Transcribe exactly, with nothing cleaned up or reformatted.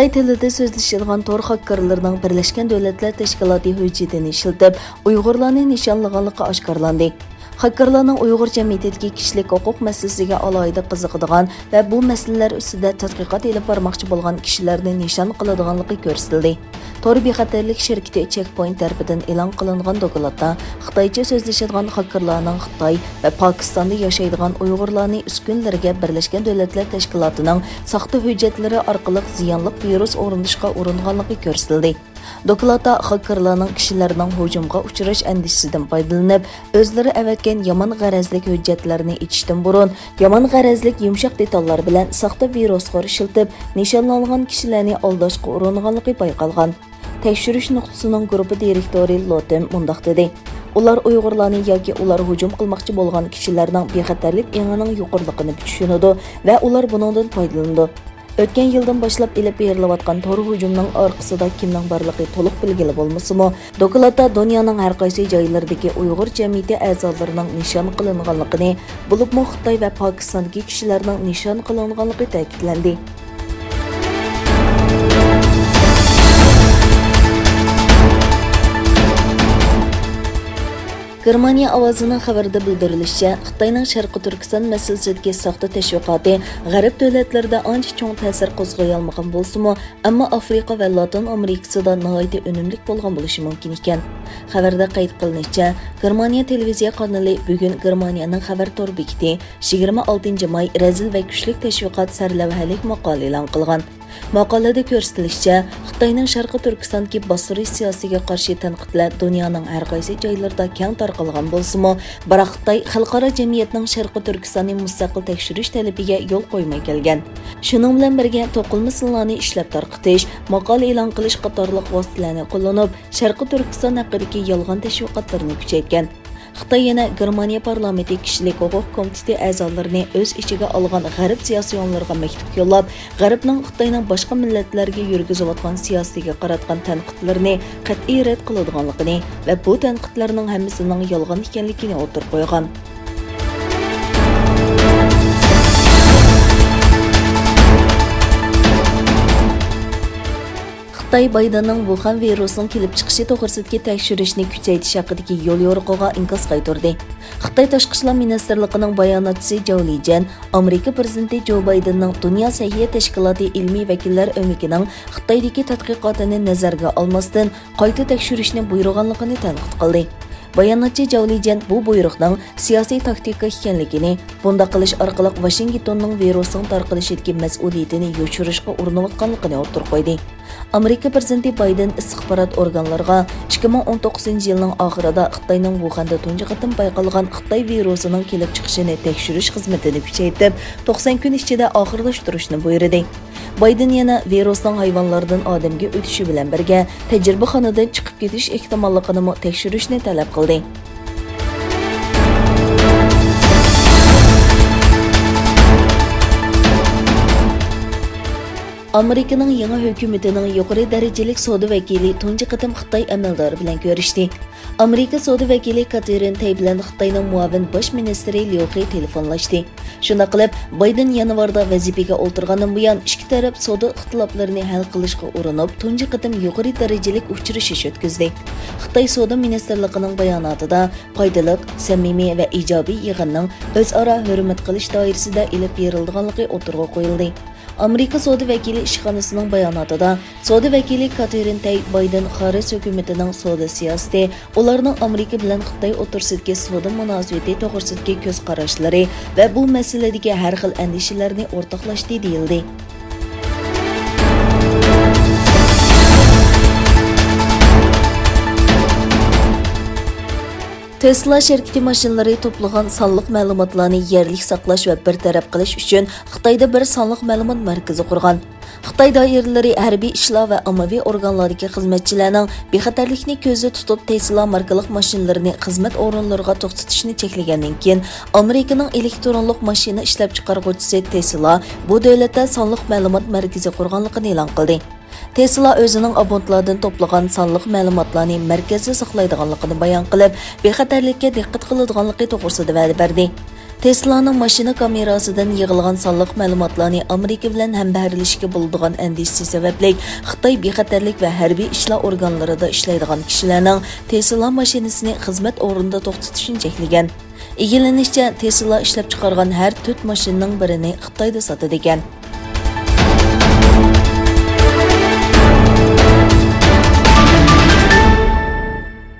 خىتاي تىلىدا سۆزلىشىدىغان تور خاككېرلىرىنىڭ بىرلەشكەن دۆلەتلەر تەشكىلاتى ھۆججىتىنى ئىشلىتىپ، ئۇيغۇرلارنى نىشانلىغانلىقى ئاشكارىلاندى. خاككېرلارنىڭ ئۇيغۇر جەمئىيىتىدىكى كىشىلىك ھوقۇق مەسىلىسىگە ئالاھىدە قىزىقىدىغان ۋە بۇ مەسىلىلەر ئۈستىدە تەتقىقات ئېلىپ بارماقچى بولغان كىشىلەرنى نىشان قىلىدىغانلىقى كۆرسىتىلدى. تور بىخەتەرلىك شىركىتى چېكپوينت تەرىپىدىن ئېلان قىلىنغان دوكلاتتا خىتايچە سۆزلىشىدىغان خاككېرلارنىڭ خىتاي ۋە پاكىستاندا ياشايدىغان ئۇيغۇرلارنى ئۈسكۈنىلىرىگە بىرلەشكەن دۆلەتلەر تەشكىلاتىنىڭ ساختا ھۆججەتلىرى ئارقىلىق زىيانلىق ۋىرۇس ئورنىتىشقا ئۇرۇنغانلىقى كۆرسىتىلدى. دوكلاتتا خاككېرلارنىڭ كىشىلەرنىڭ ھۇجۇمغا ئۇچراش ئەندىشىسىدىن پايدىلىنىپ، ئۆزلىرى ئەۋەتكەن يامان غەرەزلىك ھۆججەتلەرنى ئېچىشتىن بۇرۇن، يامان غەرەزلىك يۇمشاق دېتاللار بىلەن ساختا ۋىرۇسخور ئىشلىتىپ، نىشانلانغان كىشىلەرنى ئالداشقا ئۇرۇنغانلىقى بايقالغان. تەكشۈرۈش نۇقتىسىنىڭ گۇرۇپپا دىرېكتورى لوتېم مۇنداق دېدى: «ئۇلار ئۇيغۇرلارنى ياكى ئۇلار ھۇجۇم قىلماقچى بولغان كىشىلەرنىڭ بىخەتەرلىك ئېڭىنىڭ يۇقىرىلىقىنى چۈشىنىدۇ ۋە ئۇلار بۇنىڭدىن پايدىلىنىدۇ.» ئۆتكەن يىلدىن باشلاپ ئېلىپ بېرىلىۋاتقان تور ھۇجۇمنىڭ ئارقىسىدا كىمنىڭ بارلىقى تولۇق بىلگىلى بولمىسىمۇ، دوكلاتتا دۇنيانىڭ ھەر قايسى جايلىرىدىكى ئۇيغۇر جەمئىيىتى ئەزالىرىنىڭ نىشان قىلىنغانلىقىنى، بولۇپمۇ خىتاي ۋە پاكىستاندىكى كىشىلەرنىڭ نىشان قىلىنغانلىقى تەكىتلەندى. گېرمانىيە ئاۋازىنىڭ خەۋىرىدە بىلدۈرۈلۈشىچە، خىتاينىڭ شەرقىي تۈركىستان مەسىلىسىدىكى ساختا تەشۋىقاتى غەرب دۆلەتلىرىدە ئانچە چوڭ تەسىر قوزغىيالمىغان بولسىمۇ، ئەمما ئافرىقا ۋە لاتىن ئامېرىكىسىدا ناھايىتى ئۈنۈملۈك بولغان بولۇشى مۇمكىن ئىكەن. خەۋەردە قەيت قىلىنىشىچە، گېرمانىيە تېلېۋىزىيە قانىلى بۈگۈن گېرمانىيەنىڭ خەۋەر تور بېكىتى يىگىرمە ئالتىنچى ماي رەزىل ۋە كۈچلۈك تەشۋىقات سەرلەۋھەلىك ماقالە ئېلان قىلغان. ماقالىدە كۆرسىتىلىشىچە، خىتاينىڭ شەرقىي تۈركىستاندىكى باستۇرۇش سىياسىتىگە قارشى تەنقىدلەر دۇنيانىڭ ھەر قايسى جايلىرىدا كەڭ تارقالغان بولسىمۇ، بىراق خىتاي خەلقئارا جەمئىيەتنىڭ شەرقىي تۈركىستاننى مۇستەقىل تەكشۈرۈش تەلىپىگە يول قويماي كەلگەن. شۇنىڭ بىلەن بىرگە، توقۇلما سىنلارنى ئىشلەپ تارقىتىش، ماقالە ئېلان قىلىش قاتارلىق ۋاسىتىلەرنى قوللىنىپ، شەرقىي تۈركىستان ھەققىدىكى يالغان تەشۋىقاتلىرىنى كۈچەيتكەن. خىتاي يەنە گېرمانىيە پارلامېنتى كىشىلىك ھوقۇق كومىتېتى ئەزالىرىنى ئۆز ئىچىگە ئالغان غەرب سىياسىيونلىرىغا مەكتۇپ يوللاپ، غەربنىڭ خىتاينىڭ باشقا مىللەتلەرگە يۈرگۈزۈۋاتقان سىياسىتىگە قاراتقان تەنقىدلىرىنى قەتئىي رەت قىلىدىغانلىقىنى ۋە بۇ تەنقىدلەرنىڭ ھەممىسىنىڭ يالغان ئىكەنلىكىنى ئوتتۇرىغا قويغان. خىتاي بايدېننىڭ ۋۇخەن ۋىرۇسىنىڭ كېلىپ چىقىشى توغرىسىدىكى تەكشۈرۈشنى كۈچەيتىش ھەققىدىكى يول يورۇقىغا ئىنكاس قايتۇردى. خىتاي تاشقى ئىشلار مىنىستىرلىقىنىڭ باياناتچىسى جاۋ لىجيەن ئامېرىكا پىرېزىدېنتى جو بايدېننىڭ دۇنيا سەھىيە تەشكىلاتى ئىلمىي ۋەكىللەر ئۆمىكىنىڭ خىتايدىكى تەتقىقاتىنى نەزەرگە ئالماستىن، قايتا تەكشۈرۈشنى بۇيرۇغانلىقىنى تەنقىد قىلدى. باياناتچى جاۋ لىجيەن بۇ بۇيرۇقنىڭ سىياسىي تاكتىكا ئىكەنلىكىنى، بۇنداق قىلىش ئارقىلىق ۋاشىنگتوننىڭ ۋىرۇسنىڭ تارقىلىشىدىكى مەسئۇلىيىتىنى يوشۇرۇشقا ئۇرۇنۇۋاتقانلىقىنى ئوتتۇرىغا قويدى. ئامېرىكا پىرېزىدېنتى بايدېن ئىستىخبارات ئورگانلىرىغا ئىككى مىڭ ئون توققۇزىنچى يىلنىڭ ئاخىرىدا خىتاينىڭ ۋۇخەندە تۇنجى قېتىم بايقالغان خىتاي ۋىرۇسىنىڭ كېلىپ چىقىشىنى تەكشۈرۈش خىزمىتىنى كۈچەيتىپ، توقسان كۈن ئىچىدە ئاخىرلاشتۇرۇشنى بۇيرۇدى. بايدېن يەنە ۋىرۇسنىڭ ھايۋانلاردىن ئادەمگە ئۆتۈشى بىلەن بىرگە، تەجرىبىخانىدىن چىقىپ كېتىش ئېھتىماللىقىنىمۇ تەكشۈرۈشنى تەلەپ قىلدى. ئامېرىكىنىڭ يېڭى ھۆكۈمىتىنىڭ يۇقىرى دەرىجىلىك سودا ۋەكىلى تۇنجى قېتىم خىتاي ئەمەلدارى بىلەن كۆرۈشتى. ئامېرىكا سودا ۋەكىلى كاتېرىن تەي بىلەن خىتاينىڭ مۇئاۋىن باش مىنىستىرى ليۇ خې تېلېفونلاشتى. شۇنداق قىلىپ، بايدېن يانۋاردا ۋەزىپىگە ئولتۇرغاندىن بۇيان، ئىككى تەرەپ سودا ئىختىلاپلىرىنى ھەل قىلىشقا ئۇرۇنۇپ، تۇنجى قېتىم يۇقىرى دەرىجىلىك ئۇچرىشىش ئۆتكۈزدى. خىتاي سودا مىنىستىرلىقىنىڭ باياناتىدا، پايدىلىق، سەمىمىي ۋە ئىجابىي يىغىننىڭ ئۆزئارا ھۆرمەت قىلىش دائىرىسىدە ئېلىپ بېرىلىدىغانلىقى ئوتتۇرىغا قويۇلدى. ئامېرىكا سودا ۋەكىلى ئىشخانىسىنىڭ باياناتىدا، سودا ۋەكىلى كاتېرىن تەي بايدېن خاررىس ھۆكۈمىتىنىڭ سودا سىياسىتى، ئۇلارنىڭ ئامېرىكا بىلەن خىتاي ئوتتۇرىسىدىكى سودا مۇناسىۋىتى توغرىسىدىكى كۆز قاراشلىرى ۋە بۇ مەسىلىدىكى ھەر خىل ئەندىشىلەرنى ئورتاقلاشتى دېيىلدى. تېسلا شىركىتى ماشىنىلىرى توپلىغان سانلىق مەلۇماتلارنى يەرلىك ساقلاش ۋە بىر تەرەپ قىلىش ئۈچۈن خىتايدا بىر سانلىق مەلۇمات مەركىزى قۇرغان. خىتاي دائىرىلىرى ھەربىي ئىشلار ۋە ئاممىۋى ئورگانلاردىكى خىزمەتچىلەرنىڭ بىخەتەرلىكنى كۆزدە تۇتۇپ، تېسلا ماركىلىق ماشىنىلىرىنى خىزمەت ئورۇنلىرىغا توختىتىشنى چەكلىگەندىن كېيىن، ئامېرىكىنىڭ ئېلېكترونلۇق ماشىنا ئىشلەپچىقارغۇچىسى تېسلا بۇ دۆلەتتە سانلىق مەلۇمات مەركىزى قۇرغانلىقىنى ئېلان قىلدى. تېسلا ئۆزىنىڭ ئابونتلاردىن توپلىغان سانلىق مەلۇماتلارنى مەركەزدە ساقلايدىغانلىقىنى بايان قىلىپ، بىخەتەرلىككە دىققەت قىلىدىغانلىقى توغرىسىدا ۋەدە بەردى. تېسلانىڭ ماشىنا كامېراسىدىن يىغىلغان سانلىق مەلۇماتلارنى ئامېرىكا بىلەن ھەمبەھىرلىشىشكە بولىدىغان ئەندىشىسى سەۋەبلىك، خىتاي بىخەتەرلىك ۋە ھەربىي ئىشلار ئورگانلىرىدا ئىشلەيدىغان كىشىلەرنىڭ تېسلا ماشىنىسىنى خىزمەت ئورنىدا توختىتىشنى چەكلىگەن. ئىگىلىنىشىچە، تېسلا ئىشلەپچىقارغان ھەر تۆت ماشىنىنىڭ بىرىنى خىتايدا ساتىدىكەن.